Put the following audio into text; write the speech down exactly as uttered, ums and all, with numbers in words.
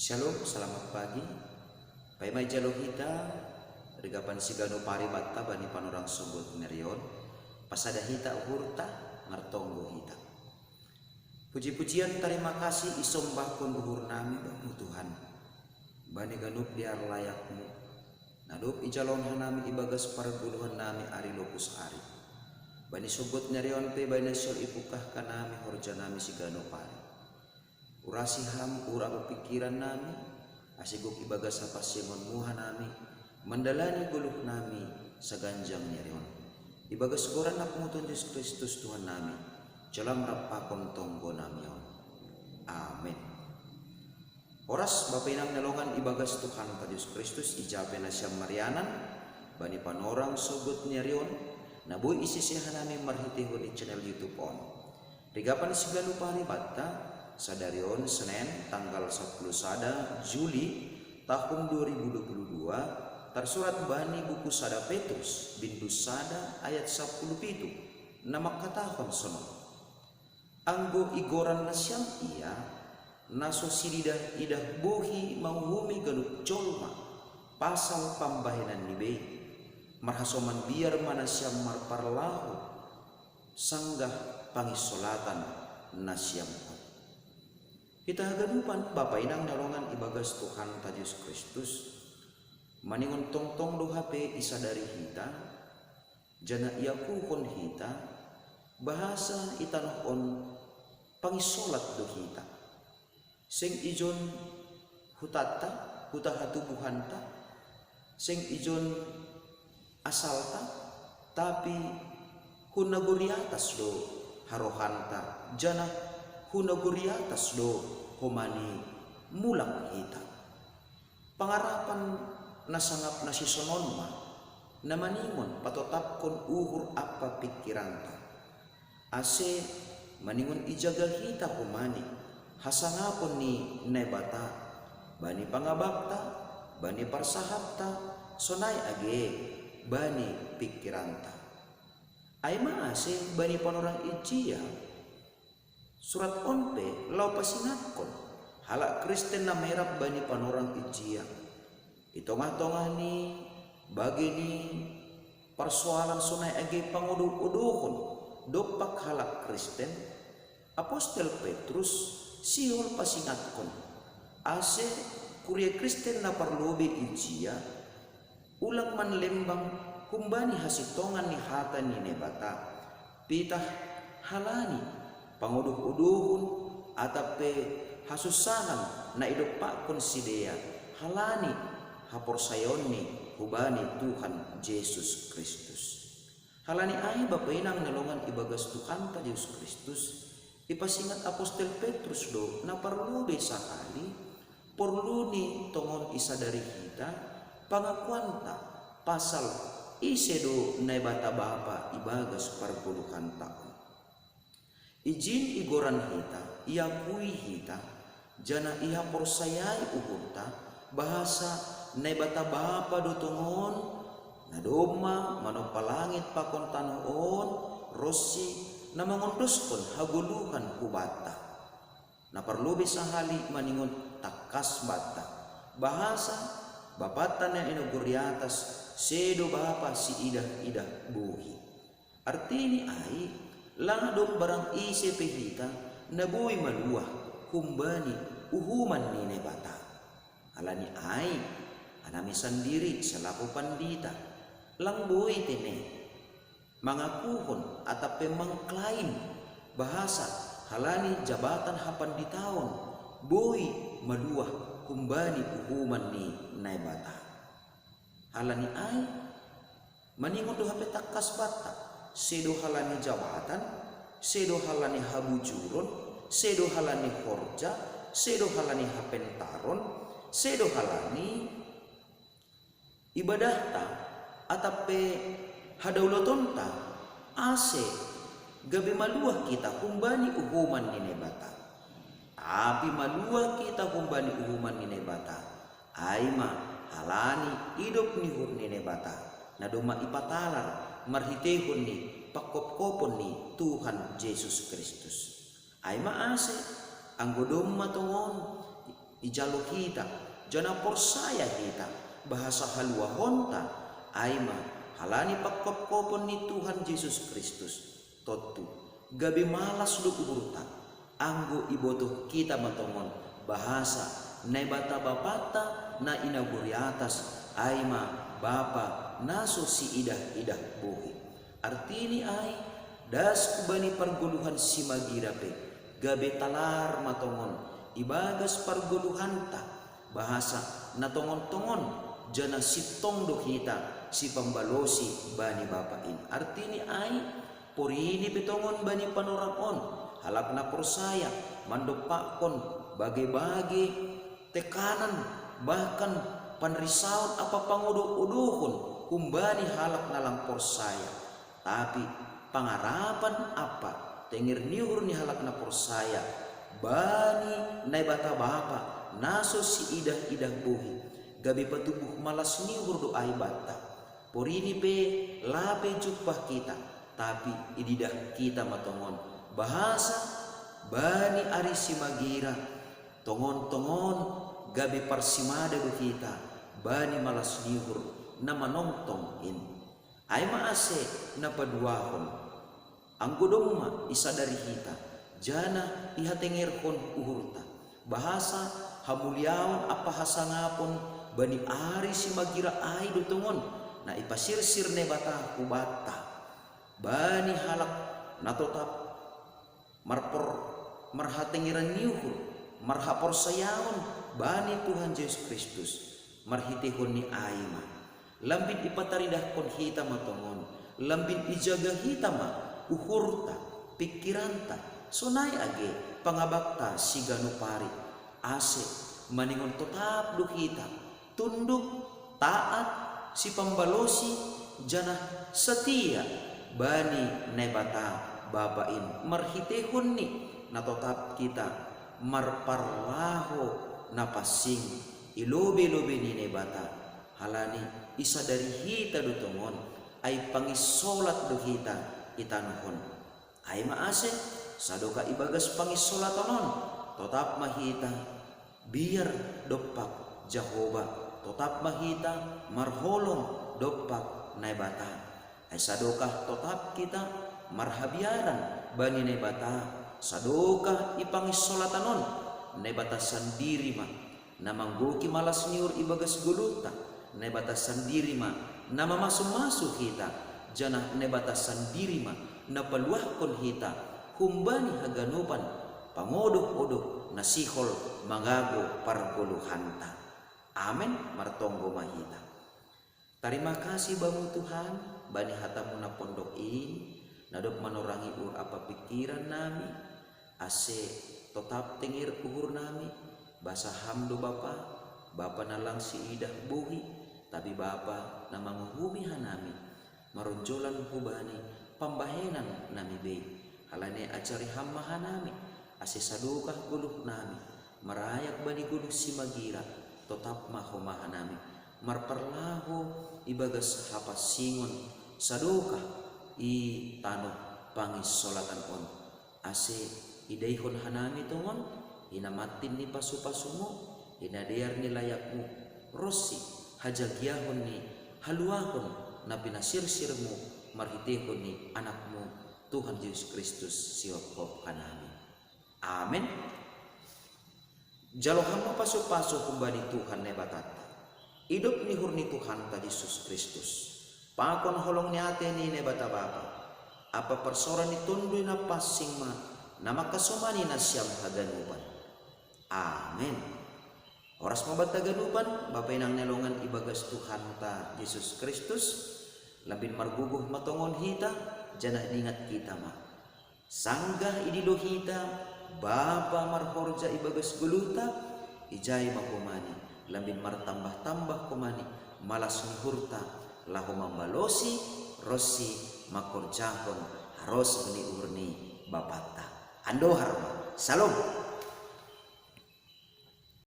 Shalom, selamat pagi. Paima ijalo hita rigapan sigano paribatta bani panorang soggot nerion, pasada hita uhurta, martonggo hita. Puji-pujian tarima kasih isombahkon uhur nami Bamu Tuhan, bani ganup dear layakmu, na dob ijalon hanami ibagas pargoluhan nami ari lopus ari. Bani soggot nerion pe bani na sihol ipungkahkan nami horja nami sigano pari. Urasi Ham uhur ampa pingkiran nami, ase gok ibagas hapansingonmu hanami, mandalani goluh nami saganjang nerion. Ibagas goran na pamuton Jesus Kristus Tuhan nami, jalam rampakon tonggo nami on. Amen. Horas bapa inang na longan ibagas Tuhan ta Jesus Kristus, ijape nasiam marianan, bani panorang soggot nerion, na boi isese hanami marhitehon ni channel YouTube on. Rigapan sigano paribatta, sadari on Senen tanggal sapuluh sada Juli tahun dua ribu dua puluh dua, tarsurat bani buku sada Petrus, bindu sada ayat sapuluh pitu, na mangkatahon sonon. Anggo igoran nasiam ia, na so sididah-idah bohi manguhumi ganup jolma, pasal pambahenan ni bei, marhasoman biar ma nasiam marparlahou, sanggah panginsolatan nasiam on. Hita haganupan bapa inang na longan ibagas Tuhan ta Jesus Kristus, maningon tongtong do hape isadari hita, janah iakuhon hita, bahasa i tanoh on panginsolat do hita. Seng ijon hutanta, huta hatubuhanta, seng ijon asalta, tapi hu nagori atas do harohanta, janah hu nagori atas do homani mulak hita. Pangarapan na sangap na sisonon ma, na maningon patotapkon uhur ampa pingkiranta, ase maningon ijaga hita homani hasangapon ni Naibata, bani pangabakta, bani parsahapta, sonai age bani pingkiranta. Ai ma ase bani panorang ijia, surat on pe laho pasingatkon halak Kristen na merap bani panorang ijia. I tongah-tongah ni bage ni parsoalan sonai age pangodoh-odohon dompak halak Kristen, apostel Petrus sihol pasingatkon, ase kuria Kristen na parlobei ijia, ulang manlembang humbani hasintongan ni hata ni Naibata, pitah halani pangodoh-odohon atap pe hasunsahan na idompakkon sidea halani haporsayaonni hubani Tuhan Jesus Kristus. Halani ai bapa inang na longan ibagas Tuhanta Jesus Kristus, ipasingat apostel Petrus do na parlobei sahali, porlu ni tongon isadari hita pangakuanta pasal ise do Naibata Bapa ibagas pargoluhanta on. Ijin igoran hita, iakui hita, janah ihaporsayai uhurta, bahasa Naibata Bapa do tongon, na domma manompa langit pakon tanoh on, ronsi na mangondoskon hagoluhan hubanta. Na parlobei sahali maningon tangkas banta, bahasa Bapanta na i nagori atas, sedo Bapa siidah-idah bohi. Artini ai, lang adong barang ise pe hita na boi maluah humbani uhuman ni Naibata. Halani ai, hanami sandiri selaku pandita, lang boi tene mangakuhon atap pe mangklaim bahasa halani jabatan hapanditaon boi maluah humbani uhuman ni Naibata. Halani ai, maningon do hape tangkas banta, sedo halani jabatan, sedo halani habujuron, sedo halani horja, sedo halani hapentaron, sedo halani ibadahta atap pe hadaulatonta, ase gabe maluah hita humbani uhuman ni Naibata. Tapi maluah hita humbani uhuman ni Naibata, ai ma halani idop ni uhur ni Naibata, na domma ipatalar marhiteihon ni panghophopon ni Tuhan Jesus Kristus. Ai ma ase, anggo domma tongon ijalo hita, janah porsaya hita, bahasa haluahonta, ai ma halani pangkopkopon ni Tuhan Jesus Kristus. Tontu, gabe malas do uhurta, anggo ibotoh hita ma tongon, bahasa Naibata Bapanta na i nagori atas, ai ma Bapa na so siidah-idah bohi. Artini ai, das hubani pargoluhan simagira pe, gabe talar ma tongon, ibagas pargoluhanta, bahasa na tongon-tongon, janah sintong do hita sipambalosi bani Bapa in. Artini ai, porini pe tongon bani panorang on, halak na porsaya, mandompakkon bage-bage tekanan, bahkan panrisaon ampa pangodoh-odohon humbani halak na lang porsaya. Tapi pangarapan ampa tenger ni uhur ni halak na porsaya bani Naibata Bapa na so siidah-idah bohi, gabe patubuh malas ni uhur do ai banta. Porini pe lape jumpah hita, tapi ididah hita ma tongon, bahasa bani ari simagira, tongon-tongon gabe parsimada do hita bani malas ni uhur na manongtong in. Ai ma ase na paduahon, anggo domma isadari hita, janah ihatengerhon uhurta, bahasa hamuliaon ampa hasangapon bani ari simagira ai do tongon, na ipasirsir Naibata hubanta, bani halak na totap marpor, marhatengeran ni uhur, marhaporsayaon bani Tuhan Jesus Kristus, marhiteihon ni ai ma. Lambin ipataridahkon hita ma tongon, lambin ijaga hita ma uhurta, pingkiranta, sonai age pangabakta siganup ari, ase maningon totap do hita tunduk, taat, sipambalosi, janah satia bani Naibata Bapa in marhiteihon ni na totap hita marparlaho na pansing i lobei-lobei ni Naibata, halani isadari hita do tongon, ai panginsolat do hita i tanoh on. Ai ma ase, sadokah ibagas panginsolaton on, totap ma hita biar dompak Jahowa, totap ma hita marholong dompak Naibata. Ai sadokah totap hita marhabiaran bani Naibata, sadokah i panginsolaton on, Naibata sandiri ma na manggohi malas ni uhur ibagas goluhta, Naibata sandiri ma na mamasu-masu hita, janah Naibata sandiri ma na paluahkon hita humbani haganupan pangodoh-odoh na sihol mangago pargoluhanta. Amen. Martonggo ma hita. Tarima kasih Bamu Tuhan, bani hataMu na pondok in, na dob manorangi uhur ampa pingkiran nami, ase totap tenger uhur nami, bahasa Ham do Bapa, Bapa na lang siidah bohi, tapi Bapa na manguhumi hanami, maronjolan hubani pambahenan nami bei. Halani ajari Ham ma hanami, ase sadokah goluh nami, marayak bani goluh simagira, totap ma homa hanami marparlaho ibagas hapansingon sadokah i tanoh panginsolatan on, ase idaihon hanami tongon hinamantin ni pasu-pasuMu, hinadear ni layakMu, ronsi hajagiahon ni haluahon na pinasirsirMu marhiteihon ni AnakMu, Tuhan Jesus Kristus, sihophop hanami. Amen. Jalo Ham ma pasu-pasu humbani Tuhan Naibatanta, idop ni uhur ni Tuhanta Jesus Kristus, pakon holong ni atei ni Naibata Bapa, ampa parsaoran ni Tonduy Napansing ma na mangkasomani nasiam haganupan. Amen. Horas ma banta ganupan, Bapa inang na longan ibagas Tuhanta Jesus Kristus, lambin margogoh ma tongon hita, janah diingat hita ma. Sanggah idilo hita Bapa marhorja ibagas goluhta, ijai ma homa ni, lambin martambah-tambah homa ni malas ni uhurta, laho mambalosi ronsi mangkorjahon harosuh ni uhur ni Bapanta. Andohar ma. Salom.